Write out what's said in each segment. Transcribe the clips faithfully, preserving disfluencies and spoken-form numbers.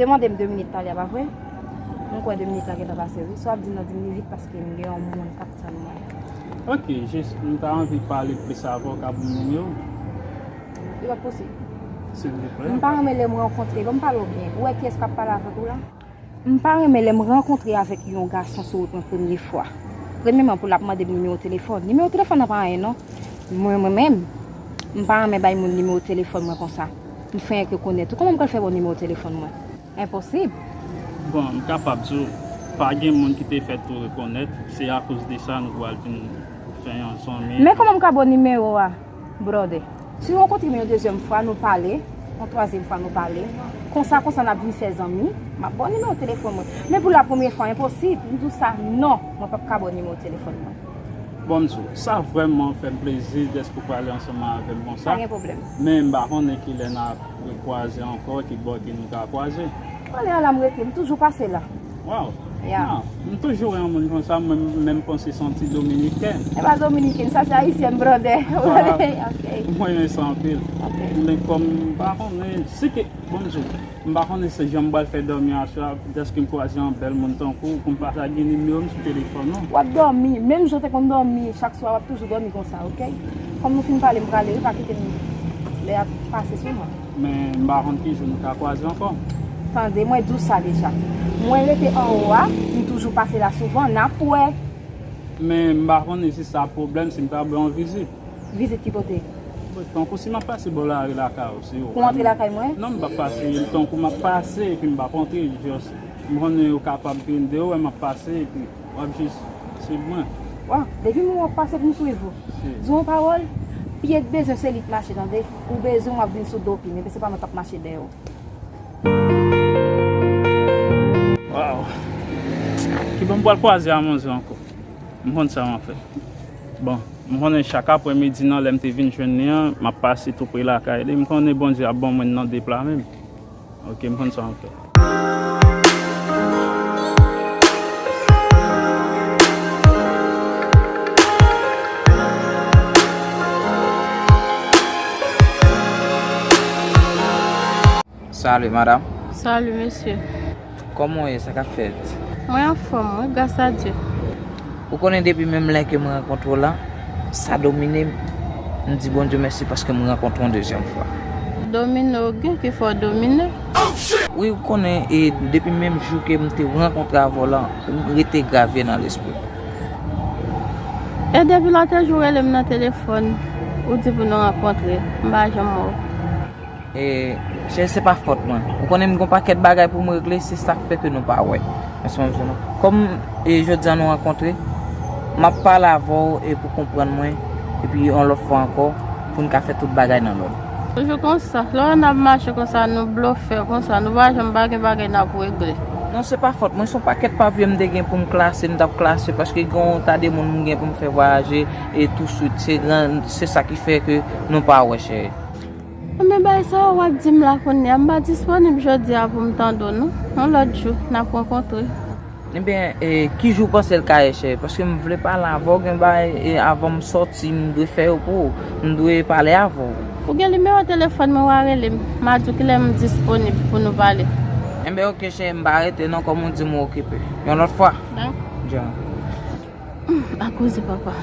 Te mande m de minit talè a, pa vre? M kwè de minit la gentan pase, wi. Sa w ap di m nan, di m li vit paske m gen yon moun k ap tann mwen. Ok, jis, m ta anvi pale plis avè w, ka ban m nimewo w? Li p ap posib. Silvouplè. M pa renmen lè m rankontre, ban m pale w byen. Ou wè kiyès k ap pale avèk ou la? M pa renmen lè m rankontre avèk yon gason sou wout mwen premye fwa. Premyèman, pou l ap mande m nimewo telefòn. Nimewo telefòn nan pa anyen, non. Mwen, mwen menm, m pa renmen bay moun nimewo telefòn mwen konsa. M fenk rekonèt ou. Kòman m pral fè ba w nimewo telefòn mwen? Enposib. Bon, m kapab di w, pa gen moun ki te fèt tou rekonèt. Se akoz de sa nou pral vin fè yon zanmi. Men kòman m ka ba w nimewo a, brother? Si w rankontre m yon dezyèm fwa, nou pale, yon twazyèm fwa, nou pale. Konsa, konsa, n ap vin fè zanmi. M ap ba w nimewo telefòn mwen. Men pou la premyè fwa, enposib. M di w sa, non, mwen p ap ka ba w nimewo telefòn mwen. Bon, m di w, sa vrèman fè m plezi dèske w pale ansanm avè m konsa. Pa gen pwoblèm. Men m pa konnen kilè n ap kwaze ankò, ki bò ke nou ka kwaze. Pale a la m rete, m toujou pase la. Waw. Ya. Ah, m toujou wè yon moun konsa, mwen menm panse se yon ti dominiken. E pa dominiken, sa se ayisyèn, brother. Ah, ok. Mwen renmen sa anpil. Ok. Men kòm m pa konnen, si ke, bon, m di w, m pa konnen se jan m pral fè dòmi aswè a, dèske m kwaze yon bèl moun tankou w, pou m pa ta gen nimewo m sou telefòn ou. W ap dòmi, menm jan w te konn dòmi chak swa, w ap toujou dòmi konsa, ok? Kòm nou fin pale, m prale, wi, pa kite m lè ap pase sou mwen. Men m pa konn ki jou nou ka kwaze ankò. Tande, mwen di w sa deja. Mwen rete anwo a, m toujou pase la souvan, n ap wè. Men m pa konnen si sa pwoblèm, si m ta ba w yon vizit. Vizit ki kote? Tankou si m ap pase bò lari lakay ou, si ou... Pou antre lakay mwen? Non, m p ap pase, tankou m ap pase, epi m p ap antre, just, m konnen ou kapab vin deyò, wè m ap pase, epi w ap jis swiv mwen. Wa, depi m wè w ap pase pou m swiv ou. Si. Di w yon pawòl, pye k bezwen se li k mache, tande? Ou bezwen w ap vin sou do pye m, epi se pa mwen k ap mache dèyè w. Waw. Kibò m pral kwaze a manzè ankò? M konn sa m ap fè. Bon, m konnen chak aprèmidi nan lè m te vin jwenn li an, m ap pase tou pre lakay li. M konnen Bondye ap ban mwen nan de pla menm. Ok, m konn sa m ap fè. Salut, madame. Salut, monsieur. Kòman w ye? Sa k ap fèt? Mwen anfòm, wi, gras a Dye. Ou konnen depi menm lè ke mwen rankontre w la, sa domine m. M di Bondye mèsi paske m rankontre w yon dezyèm fwa. Domine w gen ki fè w domine? Wi, ou konnen, e depi menm jou ke m te rankontre avè w la, m rete grave nan lespri m. E depi lòt jou w rele m nan telefòn, ou di pou nou rankontre, m pa janm wè w. E, cheri, se pa fòt mwen. Ou konnen m gen yon pakèt bagay pou m regle, se sa k fè ke nou pa wè. Mèsi, mèsi, non. Kòm, e, jodi a nou rankontre, m ap pale avè w, e, pou konprann mwen, epi yon lòt fwa ankò, pou n ka fè tout bagay nan lòd. Toujou konsa. Lè n ap mache konsa, nou blofè konsa, nou pa janm pa gen bagay n ap regle. Non, se pa fòt mwen, se yon pakèt papye m te gen pou m klase, m t ap klase, paske gen yon ta de moun m gen pou m fè vwayaje, e touswit, se gran, se sa ki fè ke nou pa wè, cheri. Ebyen, bay sa w ap di m la kounye a, m pa disponib jodi a pou m tande w non. Yon lòt jou, n ap rankontre. Ebyen, e, ki jou w panse l ka ye, cheri? Paske m vle pale avè w, gen bagay, e, avan m sòti, m dwe fè yo pou ou. M dwe pale avè w. Ou gen nimewo telefòn mwen, w a rele m. M a di w kilè m disponib pou nou pale. Ebyen, oke, cheri, m pa rete non, kòm ou di m ou okipe. Yon lòt fwa. Dakò. Dja. Hmm, pa koze papa.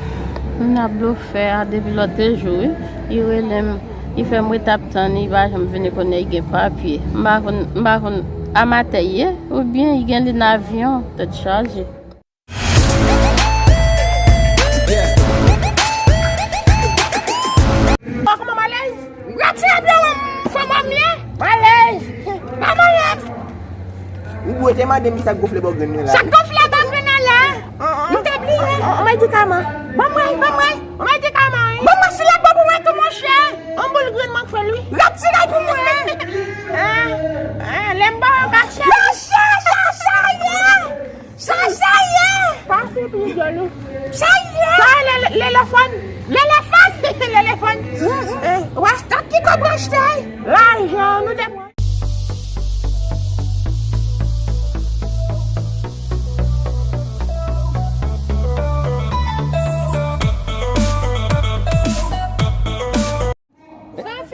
Moun ap blofè a depi lòt jou, wi. Li rele m, li fè m ret ap tann, li pa janm vini, kounye a li gen papye. M pa konn, m pa konn, amatè li ye, oubyen li gen li nan avyon, tèt chaje. Kòman m alèz? Retire pye w, fanm òm ye. M alèz. Pa malèz. Ou bwè te mande m kisa k gonfle bò grenn mwen la. Sa k gonfle bò grenn nan la? M te bliye. On medikaman. Ban mwen, ban mwen. On medikaman, wi. Ban mwen sila bò pou mwen tou, monchè. On boul grenn mwen k fè l, wi. Retire l pou mwen. Lè m ba w kachè. Sa, sa, sa, sa ye. Sa, sa ye. Pa fè pli djòl ou. Sa ye. Sa ye, lè, lè, lelefòn. Lelefòn. Lelefòn. Eh, wè. Stok ki kòb w achte. Lajan nou te pran.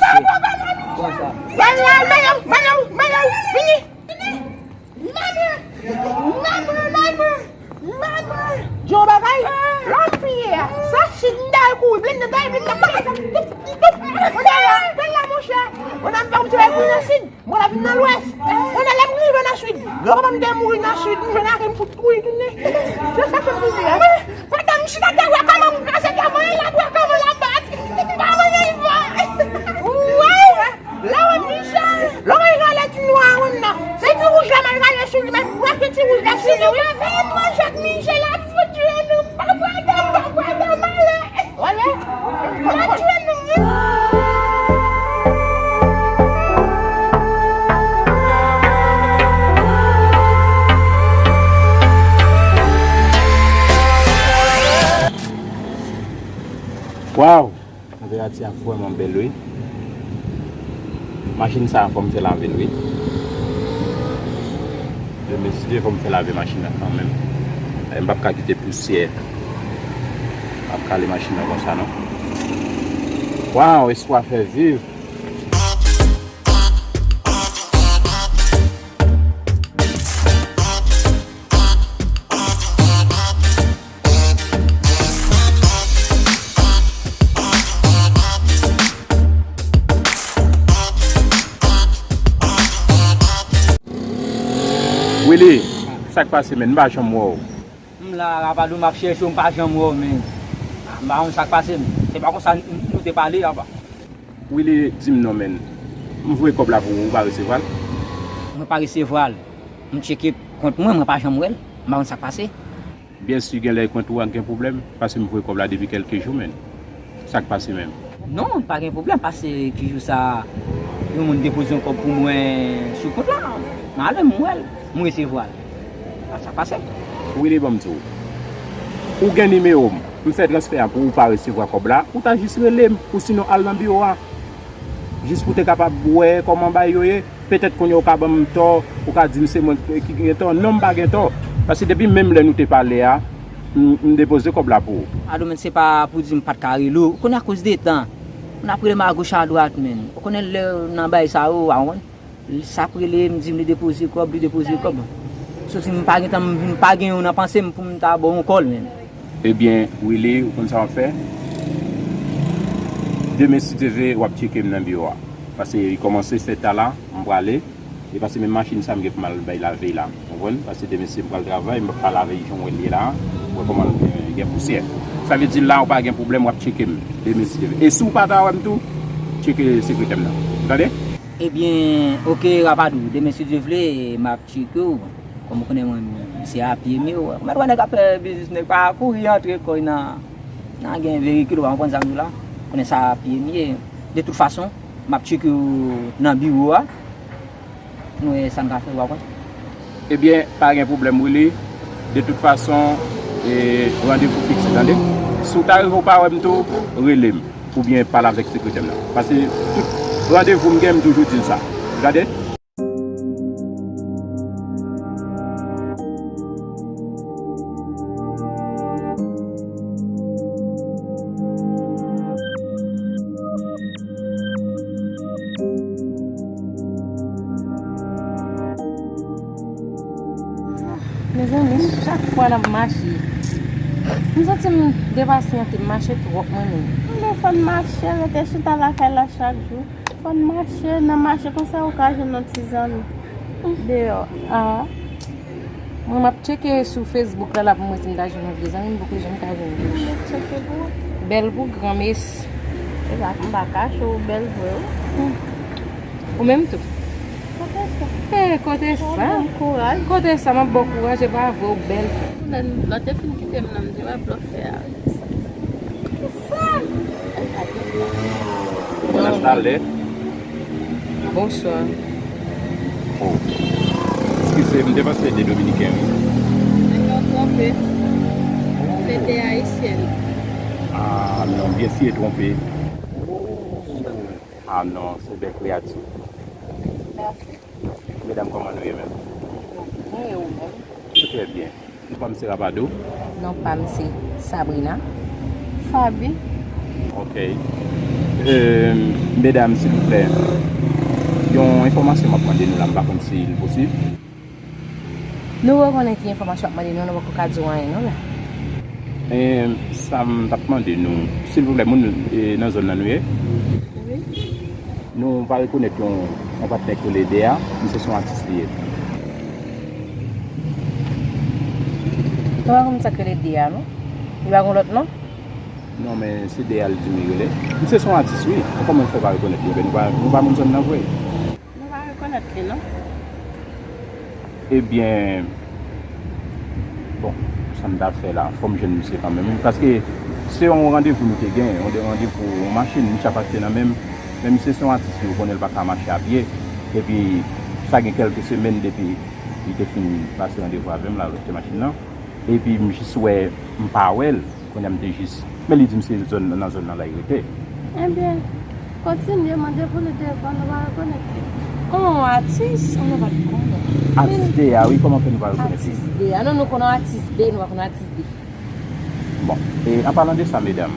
mesye. Konsa. Mano, mano, mano, vini. Mano, mano, mano, mano. Di yon bagay, lè w ap piye a, sa sid m ta al kouri, blende ta al vin nan paka, toup, toup, toup. Kounye a la, pèl la, monchè. Mwen ap fè yon ti bagay kouri nan sid. Mwen la vin nan lwès. Kounye a lè m rive nan sid, granpapa m te mouri nan sid, m jwenn ak m fout kouri tounen. Se sa k fè m kouri a. Pandan m chita te wè kòman m kraze kè mwen, l ap wè kòman l ap bat. M pa wè yon fwa. Ou wè? Lè w wè Michel, lè w gade ti nwa a wonn nan, se ti wouj la m al gade sou li, men m wè ke ti wouj la sou li, wi. Si nou pa veye twò jwèt Michel ap fout jwe nou, m pa pran dan, m pa pran dan malè. Wale. L ap jwe nou, wi. Waw! Tanperati a vrèman bèl, wi. Machin sa a, fò m fè lave l, wi. Demen, si Dye vle, fò m fè lave machin nan kanmenm. E m p ap ka kite pousyè ap kale machin nan konsa, non. Waw, espwa fè viv. Willy, sa k pase, menn? M pa janm wè w. M la, Rapadou, m ap chèche w, m pa janm wè w, menn. M pa konn sa k pase, menn. Se pa konsa n-, n-, nou te pale, apa. Willy, di m non, menn. M voye kòb la pou ou, ou pa resevwa l? Mwen pa resevwa l. M tcheke kont mwen, mwen pa janm wè l. M pa konn sa k pase. Byen si gen lè kont ou a gen pwoblèm, paske m voye kòb la depi kèlke jou, menn. Sa k pase menm? Non, pa gen pwoblèm, paske ki jou sa, yon moun depoze yon kòb pou mwen sou kont la. M ale, m wè l, m resevwa l. A sa k pase. Willy, ban m di w. Ou gen nimewo m. M fè transfè a pou ou pa resevwa kòb la, ou ta jis rele m, ou sinon al nan biwo a. Jis pou te kapab wè kòman bagay yo ye. Petèt kounye a ou ka ban m tò, ou ka di m se mwen ki gen tò. Non, m pa gen tò. Paske depi menm lè nou te pale a, m, m depoze kòb la pou ou. Ado, men se pa pou di m pa t ka rele w. Ou konnen akoz de tan. Moun ap rele m agoch adwat, men. Ou konnen lè nan bagay sa yo, ou pa konprann. Sa ap rele m, di m li depoze kòb, li depoze kòb. Soti m pa gen tan, m vin pa gen yon nan panse m pou m ta ba w yon kòl, men. Ebyen, Willy, ou konn sa w ap fè? Demen, si Dye vle, w ap tcheke m nan biwo a. Paske li kòmanse sèt a la, m prale. E paske menm machin sa, m gen pou m al bay lave la. Ou konprann? Paske demen, si m pral travay, m p ap ka lave jan w wè l ye la. Ou wè kòman l gen, gen pousyè. Sa vle di la, ou pa gen pwoblèm, w ap tcheke m. Demen, si Dye vle. E si w pa ta wè m tou, tcheke sekretè m nan. Ou tande? Ebyen, oke, Rapadou. Demen, si Dye vle, m ap tcheke w. Kòm ou konnen mwen, m se apye m ye. Ou mèt wè nèg ap fè biznis, nèg pa kouri antre kò l nan, nan gen veyikil, ou pa konprann sa m di w la. Ou konnen sa apye m ye. De tout fason, m ap tcheke w nan biwo a. Nou wè sa n ka fè, ou pa konn. Ebyen, pa gen pwoblèm, Willy. De tout fason, e, randevou fikse, tande? Si w ta rive w pa wè m tou, rele m. Oubyen pale avèk sekretè m nan. Paske tout randevou m gen, m toujou di l sa. Ou tande? Mezanmi, chak fwa n ap mache, m santi m depasyante, m mache twòp mwen menm. M gen Fò n mache, rete chita lakay la chak jou. Fò n mache, nan mache konsa ou ka jwenn yon ti zanmi deyò. Ah. Mwen, m ap tcheke sou Facebook la, la pou m wè si m ta jwenn yon vye zanmi, m poko janm ka jwenn youn. Mwen tcheke pou ou. Bèl pou granmesi. E pa, m pa kache ou bèl vre, wi. Ou menm tou. Kote sa? Eh, kote sa? Bon kouraj. Kote sa, m ap ba w kouraj, e pa vre, ou bèl. Lè, lè w te fin kite m nan, m te wè blòfè a. Kisa? Bonswa. Oh. Eskize, m te panse se de Dominiken, wi. Nèg yo twonpe. Se de Ayisyèn. Ah, non, byen si e twonpe. Ah, non, se bèl kreyati. Mèsi. Medam, kòman nou ye menm? Mwen e ou menm? Nou trè byen. Non pa m se Rabado. Non pa m se Sabrina. Faby. Ok. Euh, medam, silvouplè, yon enfòmasyon m ap mande nou la, m pa konn si l posib. Nou rekonnen ki enfòmasyon w ap mande nou, nou poko ka di w anyen non la. Eh, sa m t ap mande nou, silvouplè, moun, eh, nan zòn nan nou ye? Wi. Nou pa rekonèt yon, yon patnè k rele Dea, misye se yon atis li ye. Nou pa konn sa k rele Dea, non? Li pa gen lòt non? Non, men se Dea l di m li rele. Misye se yon atis, wi. Kòman l fè pa rekonèt li? Ebyen, nou pa, nou pa moun zòn nan vre. Nou pa rekonèt li, non. Ebyen, bon, sa m ta fè la, fò m jwenn misye kanmenm, wi, paske se yon randevou nou te gen, yon de randevou, yon machin, misye ap achte nan men m, men misye se yon atis, wi, ou konnen l pa ka mache a pye, epi sa gen kèlke semèn depi li te fin pase randevou avè m la, l achte machin nan, epi m jis wè, m pa wè l. Kounye a m te jis, men li di m se zòn, nan zòn nan la li rete. Ebyen, kontinye mande pou li devan, nou pa rekonèt li. Oh, atis, oh, nou pa t konnen. Atis Dea, wi, kòman fè nou pa rekonèt li? Atis Dea, non, nou konnen atis B, nou pa konnen atis D. Bon, e an palan de sa, medam,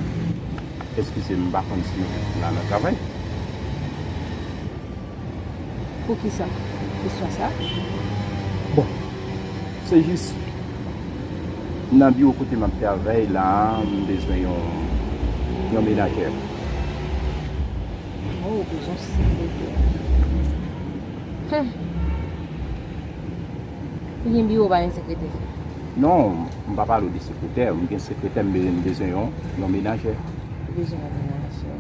eskize m, m pa konn si nou la nan travay. Poukisa kesyon sa? Bon, se jis nan biwo kote m ap travay la, m bezwen yon, yon menajè. Oh, ou bezwen sekretè. Hmm. Ou gen biwo, pa gen sekretè? Non, m pa pale w de sekretè. M gen sekretè, m bezwen, m bezwen yon, yon menajè. Ou bezwen yon menajè.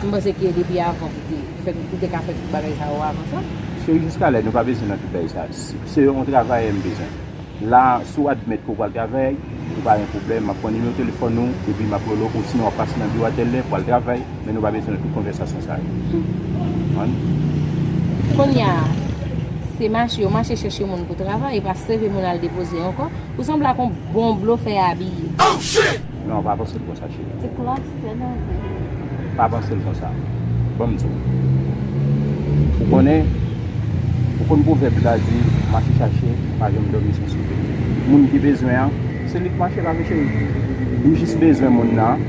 M panse ke depi avan pou te fè, pou te ka fè tout bagay sa yo avan sa. Cheri, jiska lè nou pa bezwen nan tout bagay sa. Se, se yon travayè m bezwen. La, si w admèt ke w pral travay, ou pa gen pwoblèm, m ap pran nimewo telefòn ou, epi m ap rele w, osinon w ap pase nan biwo a tèl lè, pral travay, men nou pa bezwen nan tout konvèsasyon sa yo. Konprann? Kounye a, se mache, yo mache chèche moun pou travay, e pa seve moun al depoze ankò. Ou sanble ak yon bon blofè abiye. Non, pa panse l konsa, cheri. Se klase nan vi. Pa panse l konsa. Ban m di w. Ou konnen, ou konn pwovèb la di, mache chache, pa janm dòmi san soupe. Moun ki bezwen an, se li k mache lave, cheri. M jis bezwen moun nan,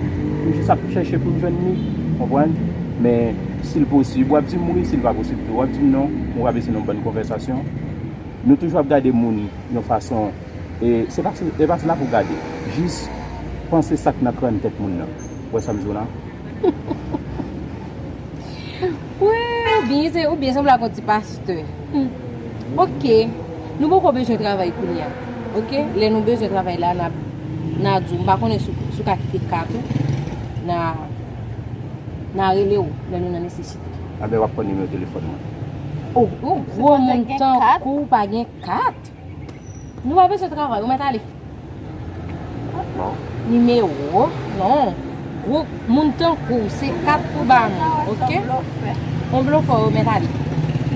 m jis ap chèche pou m jwenn li, konprann? Men, si l posib, w ap di m wi, si l pa posib tou, w ap di m non, ou pa bezwen nan yon bann konvèsasyon. Nou toujou ap gade moun yon fason, e se pa, e pa sila pou w gade. Jis panse sa k nan kràn tèt moun nan. Ou wè sa m di w la? Wi, oubyen se, oubyen sanble ak yon ti pastè. Hmm. Ok. Nou poko bezwen travay kounye a. Ok? Lè nou bezwen travay la, n a, n a di w. M pa konnen si w, si w ka kite kat ou. N a, n a rele w lè nou nan nesesite. Anben, w ap pran nimewo telefòn mwen. Oh, oh, gwo moun tankou w pa gen kat. Nou pa bezwen travay, ou mèt ale. Nimewo, non. Gwo moun tankou w, se kat pou ba moun, ok? Yon blofè, ou mèt ale.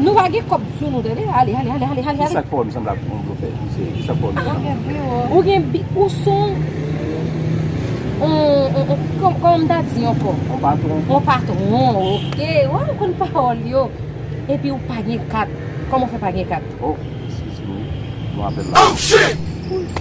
Nou pa gen kòb sou nou, tande? Ale, ale, ale, ale, ale, ale. Kisa k fè w m sanble ak yon blofè? Kisa, kisa k fè w m sanble? Ou gen bi, ou se yon, yon, yon, yon, kòm, kòman m ta di ankò? Yon patwon. Yon patwon, ok. Wè, ou konn pawòl yo. Epi ou pa gen kat. Kòman w fè pa gen kat? Oh, excuse me. Bon apèl la. Oh, shit!